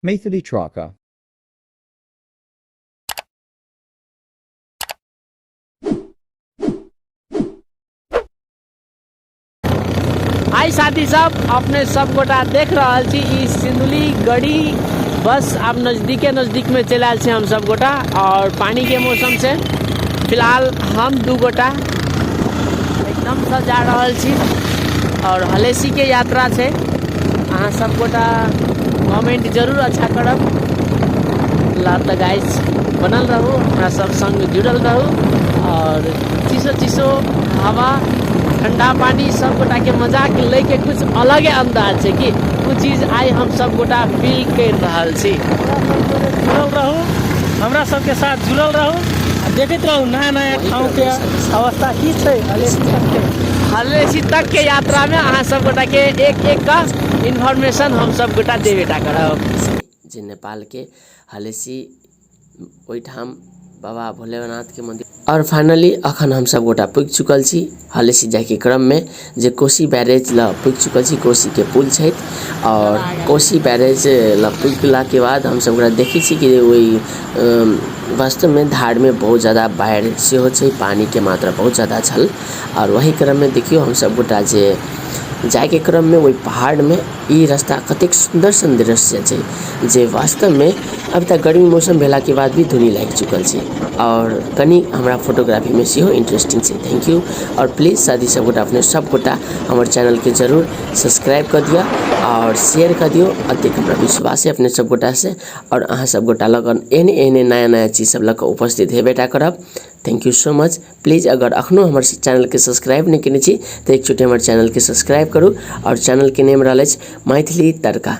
Maithili Traka. आइ साथी सब अपने सब गोटा देख रहल छी ई सिंधुली गढ़ी बस आब नजदीके नजदीक में चलि आयल छी हम सब गोटा और पानी के मौसम से फिलहाल हम दू गोटा एकदम से जा रहल छी और हलेसी के यात्रा छै अहाँ सब गोटा कमेंट जरूर अच्छा करब ला तऽ गाइस बनल रहू हमरा सब संग जुड़ल रहू और चिसो चिसो हवा ठंडा पानी सब गोटा के मजाक लै के कुछ अलगे अंदाज छै कि ओ चीज आइ हम सब गोटा फील कर रहल छी। जुड़ल रहू हमरा सबके साथ, जुड़ल रहू आ देखैत रहू नया नया वही ठाउँ के अवस्था की छै हलेसी तकके। हलेसी तक के यात्रा में अहाँ सब गोटा के एक एक का इन्फॉर्मेशन हम सब गोटा देबेटा करब। जे नेपाल के हलेसी ओहिठाम बाबा भोलेनाथके मन्दिर। आओर फाइनली अखन हम सब गोटा पुगि चुकल छी हलेसी जाइके क्रममे, जे कोसी बैरेज लग पुगि चुकल छी। कोसीके पुल छथि आओर कोसी बैरेज लग पुगलाके बाद हमसब ओकरा देखै छी कि ओहि वास्तवमे धारमे बहुत ज्यादा बाढ़ि सेहो छै, पानिके मात्रा बहुत ज्यादा छल। आओर ओहि क्रममे देखियौ हमसब गोटा जे जाइके क्रममे ओहि पहाड़मे ई रास्ता कतेक सुन्दर सन दृश्य छै, जे वास्तवमे अब तऽ गर्मी मौसम भेलाके बाद भी धुनी लागि चुकल छै आओर कनि हमरा फोटोग्राफीमे सेहो इंटरेस्टिंग छै। Thank you. आओर प्लीज साथी सब गोटा, अपने सब गोटा हमर चैनलके जरूर सब्सक्राइब कऽ दिअ आओर शेयर कऽ दियौ। एतेक हमरा विश्वास है अपने सब गोटासँ आओर अहाँ सब गोटा लगन एहने एहने नया नया चीज सब लऽ कऽ उपस्थित हेबे टा करब। Thank you so much. Please अगर अखनो हमर चैनलके सब्सक्राइब नहि केने छी तऽ एकचोटि हमर चैनलके सब्सक्राइब करू। आओर चैनलके नेम रहल अछि मैथिली तड़का।